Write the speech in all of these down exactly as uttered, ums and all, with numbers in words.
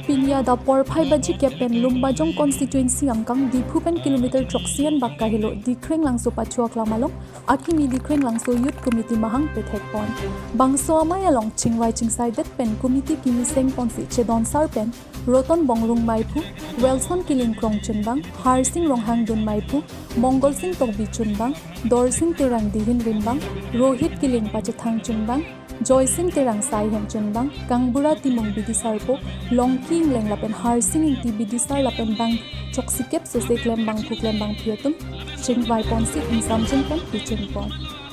Pini adap porphai baji kep pen Lumbajong constituency angkang Diphu pen kilometer throksi-an bak kahelo Dikreng Langso pacho aklam along akimi Dikreng Langso Youth Committee mahang pethek pon. Bangso amei along chingvai chingsaidet pen committee kimi seng ponsi Chedon Sar pen Roton Bongrung Meiphu, Wilson Killing Krongchunbang, Harsing Ronghang Dun Meiphu, Mongol Sing Tokbi Chunbang, Dorsing Terang Dihin Rimbang, Rohit Killing Pachethang Chunbang, Joysing Terang Saihem Chunbang, Kangbura Timung Bidi Sarpo, Longki Ingleng lapen Harsing Ingti Bidi Sar lapen bang throksi kep sose klembangphu klembangphi atum chingvai ponsi ingsamjin pen pichun pon.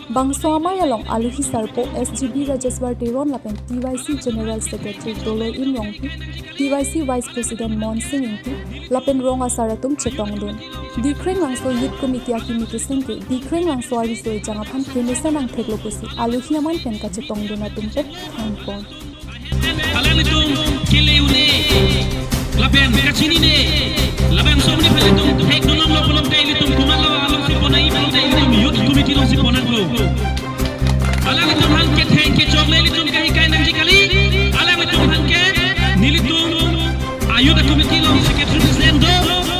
Bangso amei along aluhi sarpo S G B Rajeswar Teron lapen T Y C General Secretary Doloi Imrongpi, T Y C Vice President Monsing Ingti lapen rong asar atum chetongdun. Dikreng Langso Youth Committee akimi keseng ke Dikreng Langso ariso ejang aphan kemesen angthek lo pusi aluhi aman pen kachetongdun atum pen thanpon. Alanglitum kele un-e lapen kachinine, labangso amonit aphan ilitum thekdun longlo pulote ilitum komatlo alongsi ponnang pulote ilitum Youth Committee alongsi ponnanglo. Alanglitum aphan ketheng kechok le ilitum kahikai nangji kali. Alanglitum aphan ke nelitum a-Youth Committee along Secretary President do.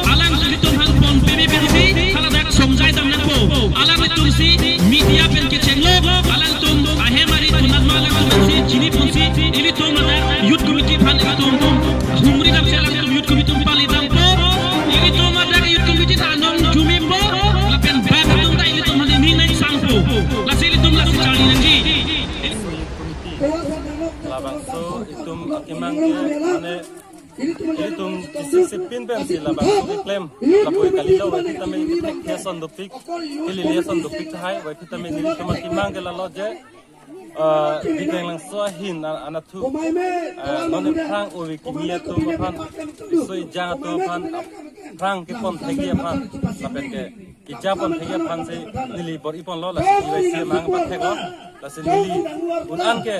Alanglitum aphan pon peme pensi haladak songjai dam nangpo. Alanglitum si media pen kechenglo. Alanglitum ahem ari konatma alanglitum si chini ponsi ilitum ladak Youth Committee aphan ilitum humri damsi alanglitum Youth Committee atum pali dampo. Ilitum ladak Youth Committee ta anong jumepo. Lapen bak atum ta ilitum aphan ning nang sangpo. Lasi ilitum lasi charli nangji. Labangso itum akemang ke mane ilitum kisik sipin pensi labangso keklem lapu kali lo, wati tame ketheson dopik, kelile son dopik tahai, wati tame nelitum akemang ke lalo je, eh, Dikreng Langso ahin an-, anatthu, eh, non phrang ove kimi atum aphan, soi jang atum aphan, phrang kepon thekji aphan, lapen ke keja pon thekji aphan si neli bor-i ponlo, lasi T Y C amang patheklo, lasi neli un-an ke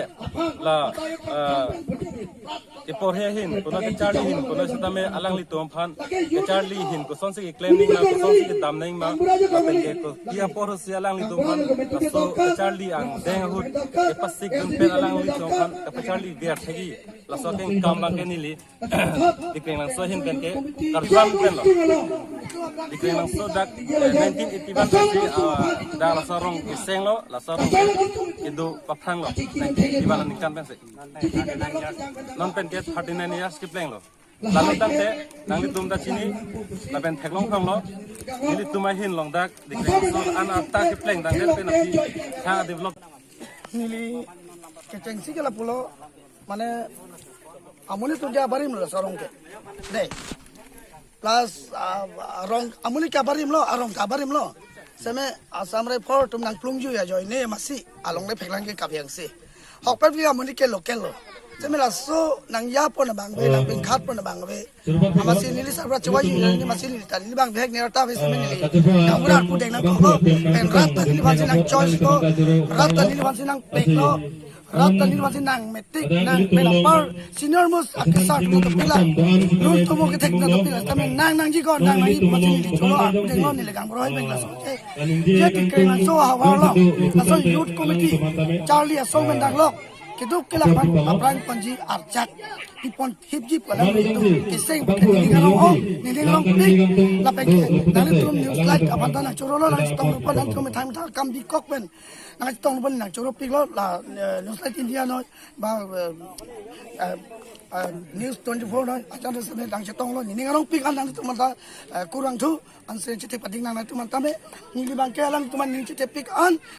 la, eh, keporhe ahin, kono kecharli ahin, kono setame alanglitum aphan kecharli ahin, kosonsi keklem nangma, kosonsi kedam nangma, lapen ke ko, pi apor si alanglitum aphan laso kecharli angdeng ahut kepasik dun pen alanglitum aphan kepacharli biar thekji, laso akeng kam abang ke neli Dikreng Langso ahin pen ke karjuan penlo. Dikreng Langso dak, eh, nineteen eighty-one pensi, ah, dak laso arong kesenglo, laso arong ke kedo paphranglo, nineteen eighty-one aningkan pensi. Non pen ke thirty-nine years keplenglo. Lalu tangte nanglitum ta chini, lapen theklong thonglo. Nelitum ahin along dak Dikreng Langso an atta kepleng tangte pen aphi thang develop. Neli kechengsi ke lapulo, mane amonit atum ke abarimlo laso arong ke. Dei. Plus, ah, arong amonit ke abarimlo, arong ke abarimlo. Seme Assam Rifle atum nangplungjuiji ajoine masi along le pheklang ke kabiang si. Hokpet vi amonit ke local lo. Seme laso nangya pon abang ave, nangpingkhat pon abang ave. Amasi neli sabra chewai neli masi neli ta neli bang bhek neli ta ave seme neli. Nang mura pu deng nangkoklo, pen rat ta neliphansi nangchoice lo, rat ta neliphansi nangpeklo, rat ta neliphansi nangmetik, nang pen apar senior most akesar mo to pila. Rule to mo kethek na to pila, tame nang nangji ko, nang nangji masi neli cholo, pu denglo neli gang bro hai beng laso. Jadi Dikreng Langso ahavar lo, laso Youth Committee, charli asong pen danglo. Keduk kelak aphan aphrang ponji arjak. Ipon hipji pu alam itu. Keseng pen nining arong, nining arongpik. Lapen ke nanglitum Newslight aphan ta nangchorolo, nangchetong pon nangtum methang methang kam bikok pen. Nangchetong pon nangchoropiklo la, eh, Newslight India noi, ba, eh, eh, eh, News twenty-four noi, achan seme nangchetonglo, nining arongpik an nangtum ta, eh, kurang thu, ansi chethe pading nang nangtum tame, neli bang ke alanglitum aning chethepik an,